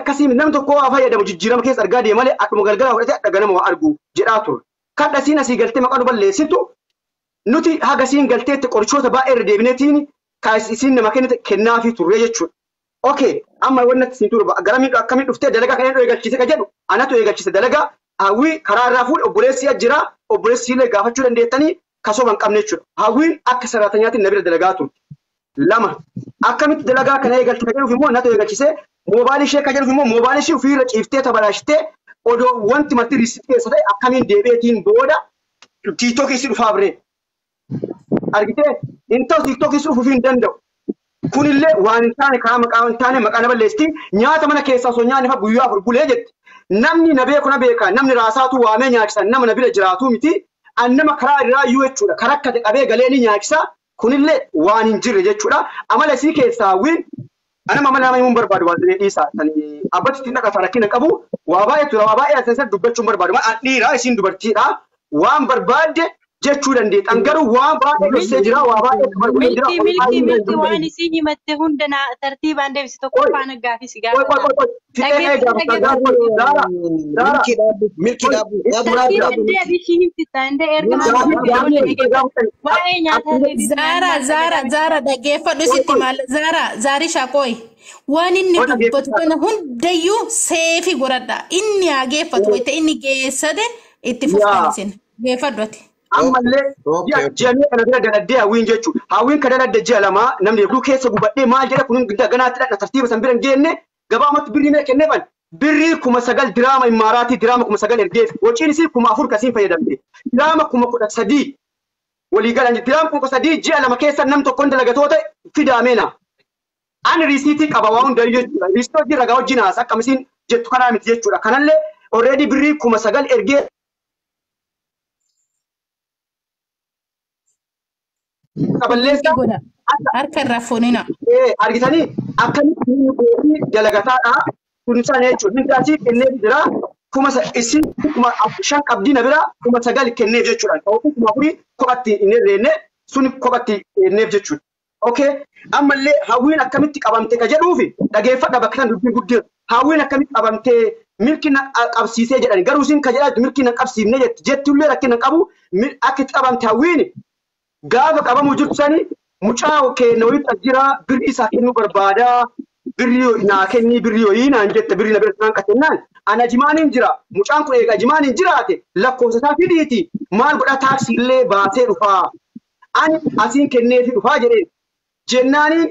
Akkasii namni tokko waa fayyadamu jijjiirama keessa argaa deema malee akkuma galgala fudhatee akka ganama waa argu jedhaa ture. Kan asiin asii galtee maqaa nu balleessitu nuti haga siin galteetti qorichoota baay'ee irra deebineetiin isiin nama kennite kennaafii turre jechuudha. Okay, amma wanni isin turu garamiin akkamiin dhuftee dalagaa kan eegalchiise ka jedhu anatu eegalchiise dalagaa hawwii karaa irraa fuudhe obboleessi jira obboleessi illee gaafachuu dandeettanii kasoo hin qabne jechuudha. Hawwiin akka sararaatanyaatiin na bira dalagaa turte. Lama akkamitti dalagaa kana eegalchise ka jedhuuf immoo natu eegalchise moobaayilii ishee ka jedhuuf immoo moobaayilii ishee ofiirra ciiftee tabalaashtee odoo wanti marti riisitii keessa ta'e akkamiin deebi'eetiin booda tiiktookii si dhufaa biree. Argitee hin ta'u tiiktookii si dhufuuf hin danda'u. Kunillee waan hin taane karaa maqaa hin taane maqaa na balleessitii nyaata mana keessaa osoo nyaanni fa guyyaa afur bulee jetti. Namni na beeku na beeka namni raasaatu waamee nyaachisa nama na bira jiraatu miti an nama karaa irraa iyyuu jechuudha karaa akka qabee galee ni nyaachisa kunillee waan hin jirre jechuudha. Amala isii keessaa hawwiin anama amala nama himuun barbaadu waan ta'eef dhiisaa abbatti ittiin dhaqataa rakkina qabu waa baay'ee tura waa baay'ee asirratti dubbachuun barbaadu an dhiiraa isiin dubartiidha waan barbaadde jechuu dandeetti. An garuu waan baay'ee dhoksee jira waa baay'ee barbaadee jira. Milki milki milki waan isin himatte hunda na tartiibaan deebisi tokko faana gaafii si gaafata. Milki dhaabu dhaabu Tartiibaan deebisii himtita indee erga waa'ee nyaataa deebisi. Zaara Zaara Zaara dhaggeeffadhu sitti maal Zaara Zaari shaqooyi waan inni dubbatu kana hundayyuu seefi godhadha inni haa geeffatu wayita inni geessate itti fuftan isin geeffadhu ati. Ammallee ji'a meeqa kana bira daladdee hawwiin jechuudha. Hawwiin kan daladde ji'a lama namni hedduu keessa gubadhee maal jedha kun ganaatti dhaqna tartiiba san bira hin geenne gabaabumatti birrii meeqa kenneefan birrii 9,000 diraama imaaraatii diraama 9,000 ergeef waciin isii 4,000 kasiin fayyadamte diraama 13,000 walii galan diraama 13,000 ji'a lama keessa nam tokkoon dalagatoota fidaameena. Ani riisiitii qaba waa hunda jechuudha. Riisiitii hojii ragaa wajjin haasa akkamisiin jettu kanaa miti jechuudha. Kanallee already birrii 9,000 ergee qaballeessa. Harka irraa fuunina. Argitanii akkamitti dalagataadha. Kun isaan jechuudha. Mindaasii kenneef jira. Isin 5,000 qabdii na bira 9,000 kenneef jechuudha. 4,000 kophatti hin herreenne sun kophatti kenneef jechuudha. Okay. Ammallee hawwiin akkamitti qabamte ka jedhuufi dhageeffadha bakka kan dubbiin guddina. Hawwiin akkamitti qabamte milki na qabsiisee jedhani. Garuu isin ka jedhaa milki na qabsiifne jetti. Jettullee rakkina qabu akka itti qabamte hawwiin gaafa qabamuu jirtu sani mucaa keenya walitti jira birrii isaa kennuu barbaada birrii naa kennii birrii hoyii naan jette birrii na bira naan qatennaan ana jimaaniin jira mucaan kun eega jimaaniin jiraate lakkoofsa isaa fidiiti maal godha taaksii illee baasee dhufaa ani asiin kenneefi dhufaa jedheen jennaaniin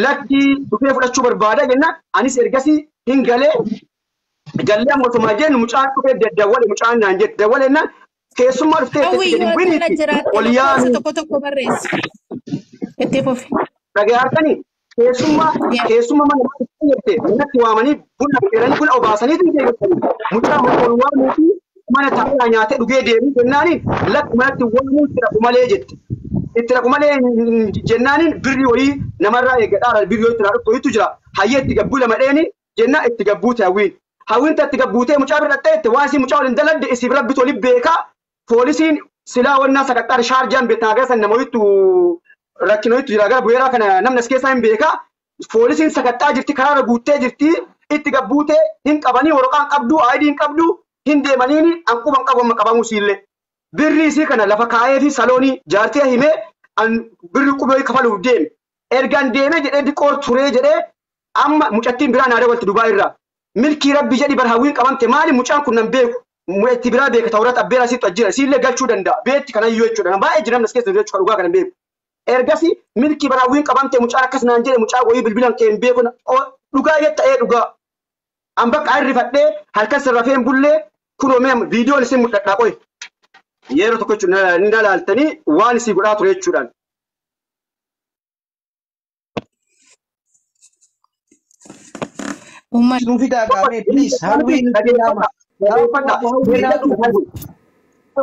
lakkii dhufee fudhachuu barbaada jennaan anis ergasii hin galee gallee amma otumaa jennu mucaan dhufee daddawwale mucaan naan jette dawwalennaan keessummaa dhuftee Hawwi yoo kana jiraatte lakkoofsa tokko tokko barreessi. Itti fufi. Dhagee harkanii keessummaa keessummaa mana jette manatti waamanii buna affeeranii buna obaasanii deebi'anii mucaa mana ol waamuu fi mana taa'aa nyaatee dhugee deemuu jennaaniin lakki manatti waamuu itti dhaqu malee jette. Itti dhaqu malee jennaaniin birrii wayii namarraa eeggadhaa birrii wayii itti dhaqu wayiitu jira. Hayyee itti gabbuu lama dheeni jennaa itti gabbuute hawwiin. Hawwiin itti gabbuutee mucaa bira dhaqxee itti waan isii mucaa waliin daladde isiif rabbitu waliin beekaa. Poolisiin silaa wannaa sakaxxaar shaarjaan beektaa gara nama wayittu rakkina wayittu jira gara bu'eeraa kana namni as keessaa hin beekaa. Poolisiin sakaxxaa jirti karaarra guuttee jirti itti gabbuutee hin qabanii waraqaan qabdu aayidii hin qabdu hin deemaniini anquban qabu amma qabamuu siillee. Birrii isii kana lafa kaa'ee fi saloonii jaartee himee an birrii qubee kafaluuf deeme. Ergaan deemee jedhee diqoor turee jedhee amma mucattiin biraa naa dabalti Dubaa irraa. Milkii rabbi jedhi bar hawwiin qabamte maali mucaan kun nan beeku. Itti biraa beeka tawraat abbeeraa sitti ajjira siillee galchuu danda'a beetti kanayyuu jechuudha baay'ee jira namni as keessa jechuudha dhugaa kana beeku. Ergasii milkii bara hawwiin qabamte mucaan akkas naan jedhe mucaa wayii bilbilan kee hin beeku dhugaa jetta ee dhugaa. An bakka arrifadhee halkan sirrafeen bullee kunoo mee viidiyoon isin mul'adhaa qoy. Yeroo tokko jechuudha ni ilaaltanii waan isii godhaa ture jechuudhaan. Uummanni fidaa gaafee please hawwiin fidaa.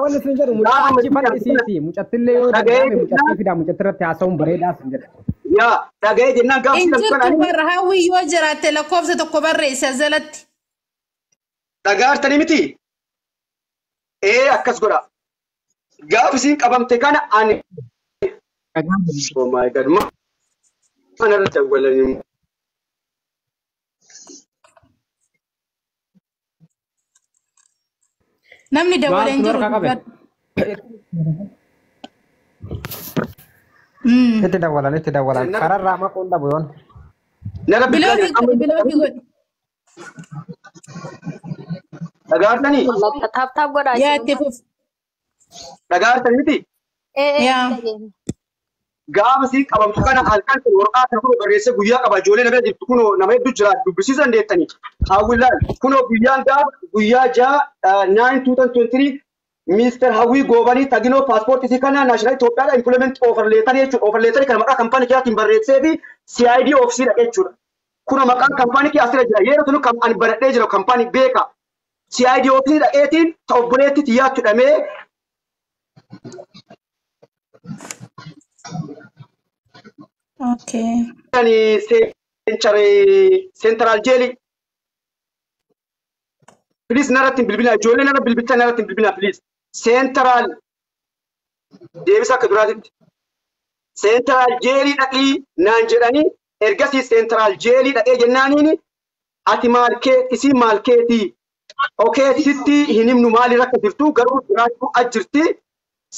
Wanni isin jedhu mucaa achi bal'isiisi. Mucattillee yoo danda'ame mucattii fidaa mucatti irratti haasa'uun bareedaa isin jedha. Yaa dhaga'ee jennaan gaafa Hin jirtu barra hawwi yoo jiraatte lakkoofsa tokko barreessi as jalatti. Dhagaartanii miti? Ee akkas godha. Gaafa isiin qabamte kana ani. Oh my God. Mana irratti awwalanii. Namni dawwalee hin jiru. Itti dawwalan itti dawwalan kararraa maquun dhabu yoon. Bilookii godhi bilookii godhi. Dhagaartanii? Taap taap godhaa. Yaa itti fuuf. Dhagaartanii miti? Gaafa sii qabamtu kana halkan kun waraqaa kana kunoo barreessee guyyaa qaba ijoollee nama jirtu kunoo nama hedduu jira dubbisiisuu dandeettanii. Hawwilaan kunoo guyyaan gaafa guyyaa 6 9 2023 Mister Hawwii Goobanii Taginoo paaspoortii isii kana naashinaal Itoophiyaadha implement offer letter jechuudha. Offer letter kana maqaa kaampaanii kiyaatiin barreessee fi CID oofisii dhaqe jechuudha. Kuna maqaan kaampaanii kiyyaa asirra jira. Yeroo tunu kan ani baradhee jira kaampaanii beeka. CID oofisii dhaqeetiin ta obboleetti xiyyaatti hidhamee Okay. Seentiraal jeelii. Please narratti hin bilbilaa ijoollee narra bilbilchaa narratti hin bilbilaa please. Seentiraal deebisa akka duraatitti. Seentiraal jeelii dhaqii naan jedhanii ergasii seentiraal jeelii dhaqee jennaaniin ati maal kee isii maal keetii. Okee sitti hin himnu maalirra akka jirtu garuu jiraachuu as jirti.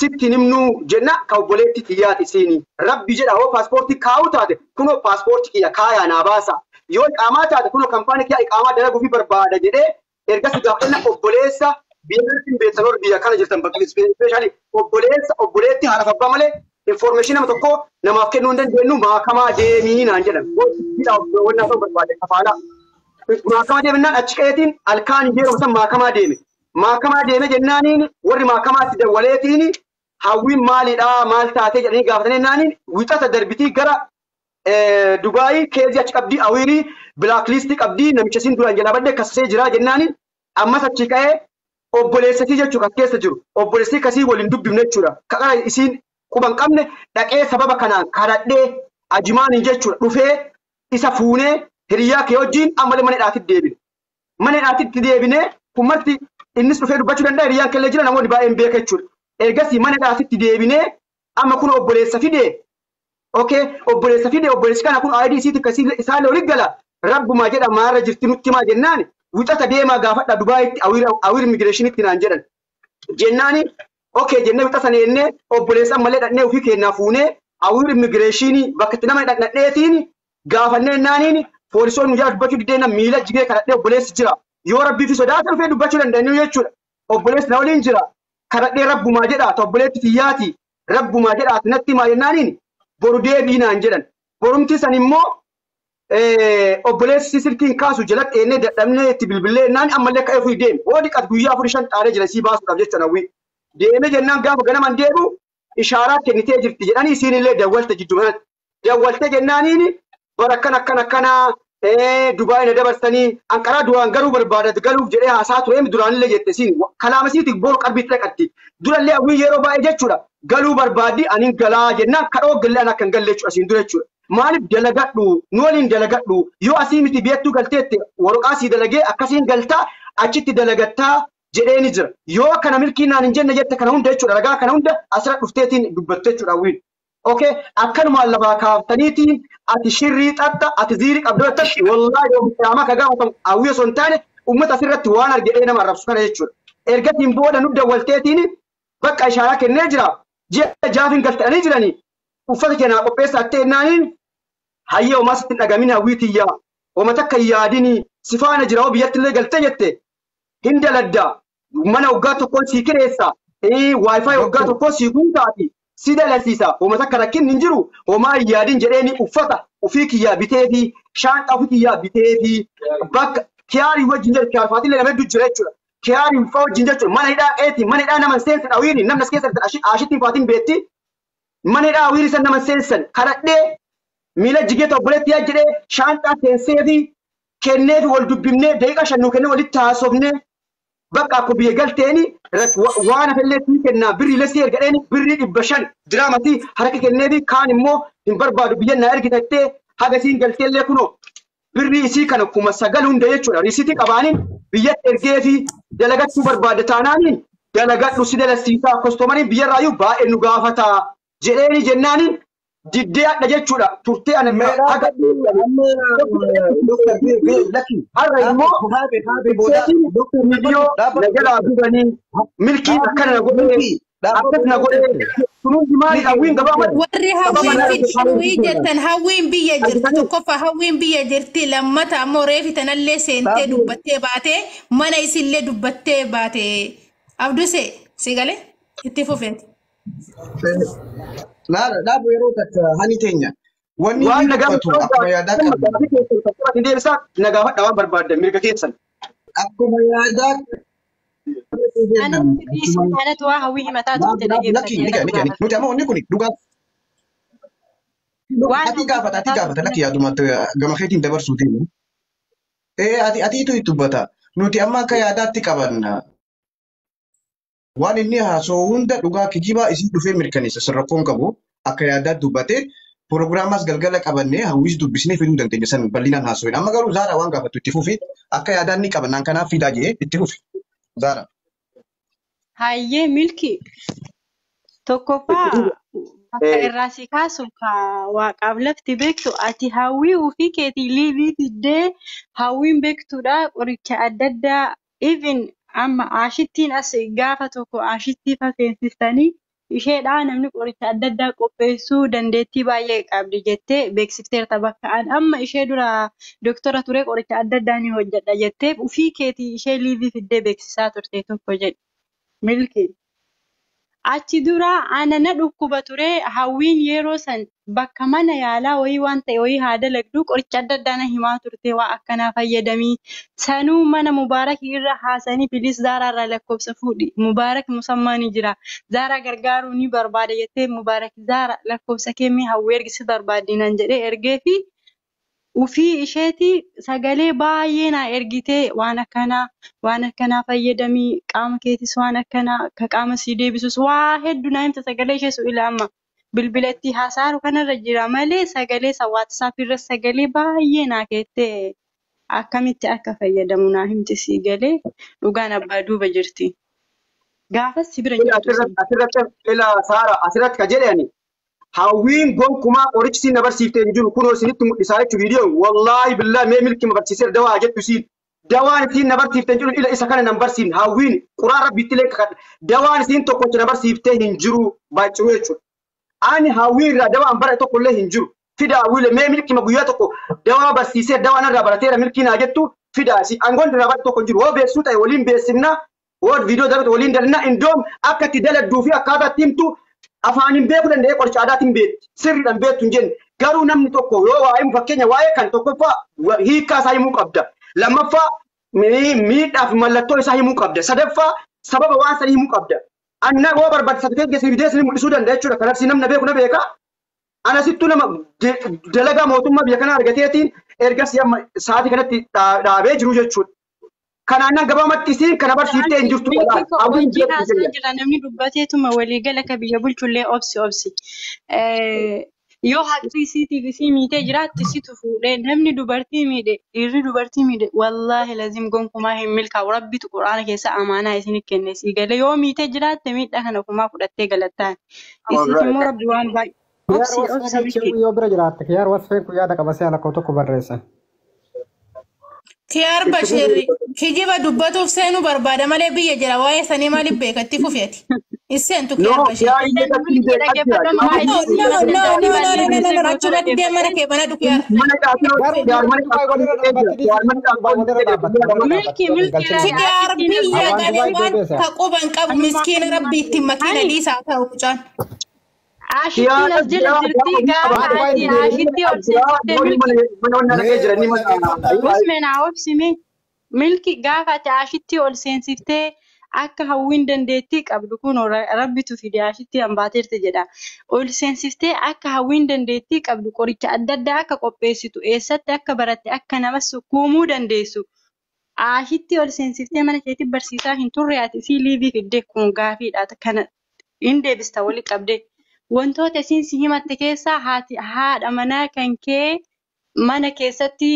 Sitti hin himnu jenna ka obboleetti xiyyaati isiini. Rabbi jedha hoo paaspoortii kaa'uu taate kunoo paaspoortii kiyya kaayaa naa baasa. Yoo iqaamaa taate kunoo kaampaanii kiyya iqaamaa dalaguu fi barbaada jedhee ergasii gaafannaa obboleessa biyya kanatti hin beektan warri biyya kana jirtan bakka ispeeshaalii obboleessa obboleetti haadha abbaa malee infoormeeshinii nama tokko namaaf kennuu hin dandeenyu maakamaa deemii naan jedhan. Wanni ta'uu barbaade kafaalaa. Maakamaa deemnaan achi qeetiin alkaan yeroo san maakamaa deeme. Maakamaa deeme jennaaniin warri maakamaatti dawwaleetiin hawwiin maalidhaa maal taatee jedhanii gaafatanii jennaaniin wixata darbitii gara Dubaayii keezii achi qabdii awiirii bilaaklistii qabdii namicha siin duraan jalaa badde kasasee jira jennaaniin ammas achi ka'ee obboleessatii jechuudha kan keessa jiru obboleessii kasii waliin dubbifne jechuudha kan isiin quba hin qabne dhaqee sababa kanaan kadhadhee ajimaaniin jechuudha dhufee isa fuunee hiriyaa kee wajjin ammallee mana hidhaatti deebine. Mana hidhaatti deebinee kun marti innis dhufee dubbachuu danda'a hiriyyaan kellee jira namoonni baay'een beeka jechuudha. Ergasii mana hidhaatti deebinee amma kun obboleessa fidee okay obboleessa fidee obboleessi kana kun ID isiitti akkasii isaallee olii gala rabbumaa jedha maarra jirti nutti himaa jennaan wixata deemaa gaafadha Dubaayitti awiir immigireeshinitti naan jedhan. Jennaani okay jennee wixa sana jennee obboleessa ammallee dhaqnee ofii keenyaa fuunee awiir immigireeshinii bakka itti nama dhaqnadheetiin gaafannee naaniin poolisoonni nu jala dubbachuu dideenna miila jigee kadhadhee obboleessi jira. Yoo rabbii fi sodaata dhufee dubbachuu danda'anii jechuudha. Obboleessi na waliin jira. Kadhadhee rabbumaa jedha obboleetti xiyyaati. Rabbumaa jedha natti himaa jennaaniin boru deebii naan jedhan. Borumti san immoo obboleessi silkiin kaasu jalatti eennee dadhabnee itti bilbilee naan ammallee ka'ee ofii deeme. Hoo dhiqat guyyaa 4 5 xaaree jira sii baasuudhaaf jechuudha hawwii. Deeme jennaan gaafa ganaman deebi'u ishaaraa kennitee jirti jedhanii isiin illee dawwalte jidduu kanatti. Dawwalte jennaaniin bara akkana akkana akkanaa Dubaayii na dabarsanii anqaraa duraan garuu barbaadatu galuuf jedhee haasaa ture duraanillee jette isiin kalaama isiiti boru qalbiitti dhaqatti. Durallee hawwii yeroo baay'ee jechuudha galuu barbaaddi anin galaa jennaan kadhoo galee an akka hin galle jechuudha asiin dura jechuudha. Maaliif dalagadhu nu waliin dalagadhu yoo asii miti biyyattuu galteette waraqaa sii dalagee akkasiin galtaa achitti dalagattaa jedhee ni jira. Yoo kana milkii naan hin jenne jette kana hunda jechuudha ragaa kana hunda asirra dhufteetiin dubbatte jechuudha hawwiin. Okay akkanumaan lafaa kaaftaniitiin ati shirrii xaxxa ati ziirii qabdu jettatti wallaahi yoo qiyaamaa ka gaafatamu hawwii osoo hin taane uummata asirratti waan argedhee nama arrabsu kana jechuudha. Ergatiin booda nu dawwalteetiin bakka ishaaraa kennee jira. Ji'a jaafin galtanii jiranii uffata keenyaa qopheessaa ta'e naaniin hayyee homaa sitti hin dhagamin hawwii tiyyaa homa takka hin yaadinii si faana jira hoo biyyatti illee galtee jette hin daladda mana waggaa tokkoon sii kireessa waayifaayi waggaa tokkoon sii guutaati si dalasiisa homa takka rakkinni hin jiru homaa hin yaadin jedheeni uffata ofii kiyyaa biteefi shaanxaa ofii kiyyaa biteefi bakka kiyaarii wajjin jedhu kiyaarfaatillee nama hedduu jira jechuudha. Kiyaarii fa'aa wajjin jechuudha mana hidhaa eeti mana hidhaa nama seensan hawwiini namni as keessa ashittiin faatiin beetti mana hidhaa hawwiini san nama seensan kadhadhee miila jigee obboleetti yaa jedhee shaanxaa seenseefi kenneefi wal dubbifnee daqiiqaa 5 nuu kennee walitti haasofnee bakka akka biyya galteeni waan hafellee sii kennaa birriilee sii ergadheeni birrii 500 diraamasii harka kenneefi kaan immoo hin barbaadu biyya naa ergitattee haga siin galteellee kunoo birrii isii kana 9,000 hunda jechuudha riisitii qabaaniin biyyatti ergeefi dalagachuu barbaadda taanaaniin dalagadhu si dalasiisaa kostomariin biyyarraayyuu baay'ee nu gaafata jedheeni jennaaniin Diddee hadha jechuudha turtee ana haga har'a immoo viidiyoo na jalaa gubanii milkiin akkana na godhee akkas na godhee kunuunsi maali hawwiin gabaabaa Warri hawwiin fidanii jettan hawwiin biyya jirti tokkoffaa hawwiin biyya jirti lammata ammoo reefi tanallee seentee dubbattee baate mana isillee dubbattee baate abduse si galee itti fufeeti. Dhaabu yeroo takka hani teenya. Wanni waan inni nagaa dubbatu akkuma yaadaa qabna. deebisaa nagaa fadhaa waan barbaaddan mirga keessan. Akkuma yaadaa Anatti dhiisii anatu waa hawwii himataa turte Lakki ni dhageeffadhe. gani nuti amma wanni kun dhugaa Waan ati gaafata ati gaafata lakki yaadumatti gama keetiin dabarsuu deemu. Ee ati atiitu itti dubbata nuti amma akka yaadaatti qabanna. Waan inni haasa'u hunda dhugaa kijibaa isii dhufee mirkaneessa sirrakkoon qabu akka yaadaatti dubbate piroogiraamaas galgala qabannee hawwiis dubbisnee fiduu dandeenya san bal'inaan haasa'u. Amma garuu Zaaraa waan gaafattu itti fufi akka yaadaan ni qabannaan kanaaf fidaa jee itti fufi. Zaaraa. Hayyee milki tokkoffaa bakka irraa si kaasu ka waaqaaf lafti beektu ati hawwii ofii keetii liivii fiddee hawwiin beektuudha qoricha adda addaa even amma aashittiin as gaafa tokko aashittii fafeensistanii isheedhaa namni qoricha adda addaa qopheessuu dandeettii baay'ee qabdi jettee beeksifteerta bakka an amma ishee dura doktora ture qoricha adda addaa ni hojjedha jettee ofii keetii ishee liivii fiddee beeksisaa turte tokko jedhe milki. Achi dura ana na dhukkuba ture hawwiin yeroo san bakka mana yaalaa wayii waan ta'e wayii haa dalagdu qoricha adda addaa na himaa turte waa akkanaa fayyadamii sanuu mana mubaarakii irra haasanii bilis zaaraa irraa lakkoofsa fuudhi mubaarak musammaa ni jira zaaraa gargaaruu ni barbaada jettee mubaarak zaara lakkoofsa kee hawwii ergisi barbaaddi naan jedhee ergee fi ufii isheetii sagalee baay'ee naa ergitee waan akkanaa fayyadamii qaama keetis waan akkanaa ka qaama sii deebisus waa hedduu naa himte sagalee ishee su ila amma bilbilatti haasaaru kanarra jira malee sagalee isa waatsaap irra sagalee baay'ee naa keettee akkamitti akka fayyadamu naa himte sii galee dhugaan abbaa duuba jirti. Gaafas si bira jirtu siin. Asirratti ila Saara asirratti ka jedhani hawwiin gonkumaa qorichi siin na barsiiftee hin jiru kunoo isinitti mul'isaa jechuun viidiyoon wallaahi billaa mee milki ma barsiiseera dawaa jettu siin dawaan isiin na barsiiftee hin jiru ila isa kana nan barsiifne hawwiin quraan rabbiitti illee kakadha dawaan isiin tokkocha na barsiiftee hin jiru baay'ee jechuudha. Ani hawwii irraa dawaan bara tokko illee hin jiru fida hawwiilee mee milki ma guyyaa tokko dawaa barsiisee dawaa narraa barateera milkii naa jettu fida si angoon irraa bara tokko hin jiru hoo beeksisuu ta'e waliin beeksifna hoo viidiyoo dalatu waliin dalina indoom akka itti daladduu fi akkaataa itti himtu afaan beekuu danda'ee qoricha aadaatiin beekti sirriidhaan beektu hin jenne garuu namni tokko yoo waa himu fakkeenya waa'ee kan tokkoffaa hiikkaa isaa himuu qabda lammaffaa miidhaaf mallattoo isaa himuu qabda sadaffaa sababa waan sanii himuu qabda anna yoo barbaachisa keessa fidee isin mul'isuu danda'a jechuudha kanaaf si namna beeku na beeka ana sittuu nama dalagaa mootummaa biyya kana argateetiin ergasii amma sa'aatii kanatti dhaabee jiru jechuudha. Kanaan gabaabumatti isiin kana barsiiftee hin jirtu. Hojii haasaa jira namni dubbateetuma waliigala akka biyya bulchullee obsi obsi. Yoo haqni isiitiif isii miitee jiraatti situ fuudhee namni dubartii miidhe dhiirri dubartii miidhe wallaahi lazim gonkumaa hin milkaa'u rabbitu quraana keessa amaanaa isin kenne sii galee yoo miitee jiraatte miidhaa kana ofumaa fudhattee galattaan. Isiit immoo rabbi waan baay'ee obsi obsi milki. Yoo bira jiraatte kiyaar wasfeen kun yaada qabasee alakkoo tokko barreessan. Kiyaar Bashir kijiba dubbatuuf seenuu barbaada malee biyya jira waa'ee sanii maaliif beekatti fufeeti? Iseentu Kiyaar Bashir. No, no, no, no, no, no, no, no, achumatti deem mana kee banadhu Kiyaar. Milki milki Kiyaar biyya galee waan ka quban qabu miskiina rabbi ittiin makiina dhiisaa ta'u mucaan. Aashittiin as jala jirti gaafa ati aashitti ol seensiste milki. Usmeen haa obsime milki gaafa ati aashitti ol seensiftee akka hawwiin dandeettii qabdu kun rabbitu fide aashitti hambaateerti jedha. Ol seensiftee akka hawwiin dandeettii qabdu qoricha adda addaa akka qopheessitu eessatti akka baratte akka nama sukkuumuu dandeessu. Aashitti ol seensiftee mana keetti barsiisaa hin turre ati isii liivii fidde kun gaafiidha kana hin deebista wali qabdee. Wantoota isiin si himatte keessaa haati haadha manaa kan kee Mana keessatti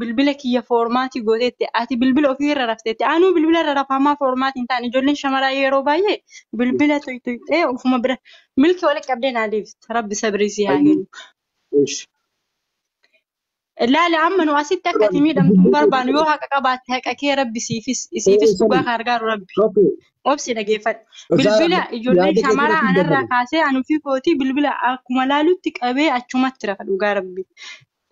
bilbila kiyya foormaatii gooteetti ati bilbila ofii irra rafteetti anuu bilbila irra rafamaa foormaatii hin taane ijoolleen shamaraa yeroo baay'ee bilbila tuyxee ofuma bira milkii walitti qabdee naa deebiste rabbi sabrii si haa kennu. Laala amma nu asitti akka ati miidhamtu hin barbaannu yoo haqa qabaatte haqa kee rabbi siifis isiifis dhugaa kan gargaaru rabbi. Obsi dhageeffadhu. Bilbila ijoolleen shamaraa anarraa kaasee anuu fi kootii bilbila akkuma laalutti qabee achumatti rafa dhugaa rabbi.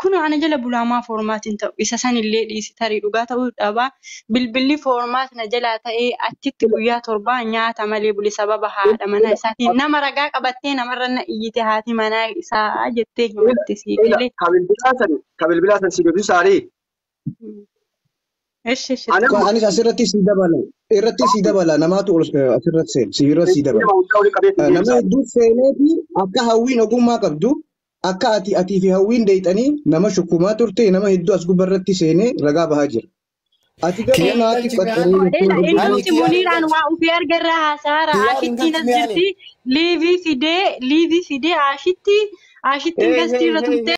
Kun ana jala bulaamaa foormaatiin ta'u isa sanillee dhiisi tarii dhugaa ta'uu dhabaa bilbilli foormaat na jalaa ta'ee achitti guyyaa torbaa nyaata malee bule sababa haadha manaa isaatiin nama ragaa qabattee namarra na iyyite haati manaa isaa jettee himatte sii galee. Ka bilbilaa san si deebisu saarii. Anis asirratti si dabala. Irratti si dabala namaatu asirratti seena. Si irratti si dabala. Nama hedduu seeneeti akka hawwiin ogummaa qabdu. Akka ati atii fi hawwiin deeyxanii nama shukkumaa turte nama hedduu as gubbarratti seenee ragaa bahaa jira. Ati garuu naatti qaxaree Inni Muniiraan waa ofii argarraa haasaara ashittiin as jirti liivii fidee liivii fidee ashitti ashittiin gastii irra turte.